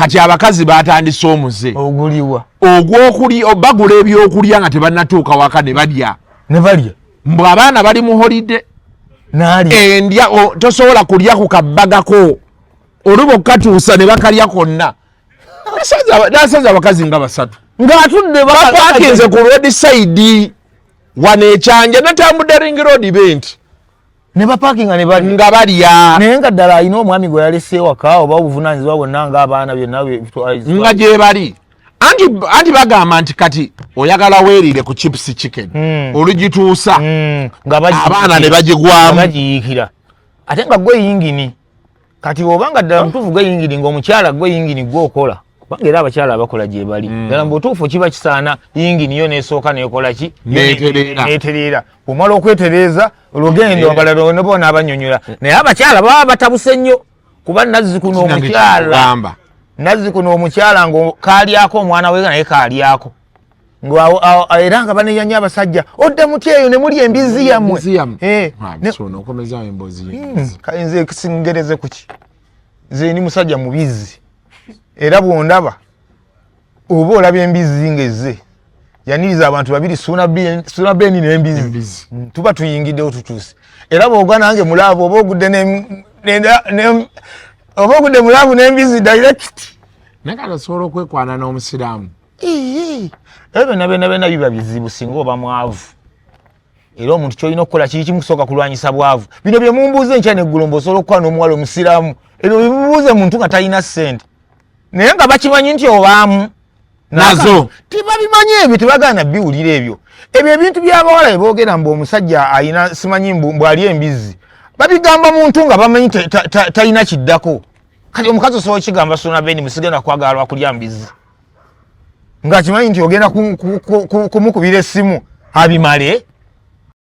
Kati abakazi batandise omuze oguliwa? Ogwokulya. Bagula ebyokulya nga tebannatuuka waka ne balya. Ne balya. Mbw abaana bali mu holiday. Naalya. Endya tosobola kulya ku kabbagako, oluba okukatuusa ne bakalya konna. Nasanze abakazi nga basatu ng'atudde. Bapakinze ku road side wano ekyanja, natambudde ring road benti. Ne bapakinga ne balya. Nga balya. Naye nga ddala alina omwami gwe yalese ewaka, oba obuvunanyizibwa bwonna ng'abaana byonna Nga gye bali. Anti bagamba nti kati oyagala weerire ku chips chicken, olugituusa nga abaana ne bagigwamu. Bagiyiikira, ate nga gwe yingini. Kati oba nga ddala mutuufu gwe yingini, ng'omukyala gwe yingini gwokola, kubanga era abakyala abakola gye bali. Ddala mu butuufu kiba kisaana yingini yo nesooka nekola ki? Neetereera. Netereera. Bwomala okwetereeza, olugendo abalala nebo n'abanyonyola. Naye abakyala baba batabuse nnyo, kuba nazzi kuno Kinange omukyala kyekugamba. Nazzi kuno omukyala nga kalyako omwana we, naye kalyako era nga banenya nnyo abasajja, odda muty eyo ne muli embizi yammwe. Embizi yammwe. Eh, Ah, so okomezaawo emboozi y'embizi. Kale nze singereze kuki, nze ndi musajja mubizi, era bwondaba oba olaba embizi ngezze yaniriza abantu babiri, Suuna Beni n'embizi. Embizi. Tuba tuyingiddewo, tutuuse. Era bwogwa nange mu love, oba ogudde oba ogudde mu love n'embizi direct. Naye kati osobola okwekwana n'omusiraamu? Ii, ebyo byonna byonna byonna biba bizibu singa oba mwavu. Era omuntu kyolina okukola kiri kimu, kusooka kulwanyisa bwavu. Bino bye mumbuuza enkya neggulo, mbu osobola okukola n'omuwala omusiraamu, ebyo bimubuuze muntu nga talina ssente, naye nga bakimanyi nti obaamu Nazo. Tebabimanyi ebyo, tebagaana biwulira ebyo. Ebyo ebintu by'abawala beboogera mbu omusajja ayina simanyi mbu ali embizzi, babigamba muntu nga bamanyi talina kiddako. Kati omukazi osobola okigamba Suuna Beni, musigenda kwagala lwakulya mbizzi, ng'akimanyi nti ogenda kumukubira essimu abimale.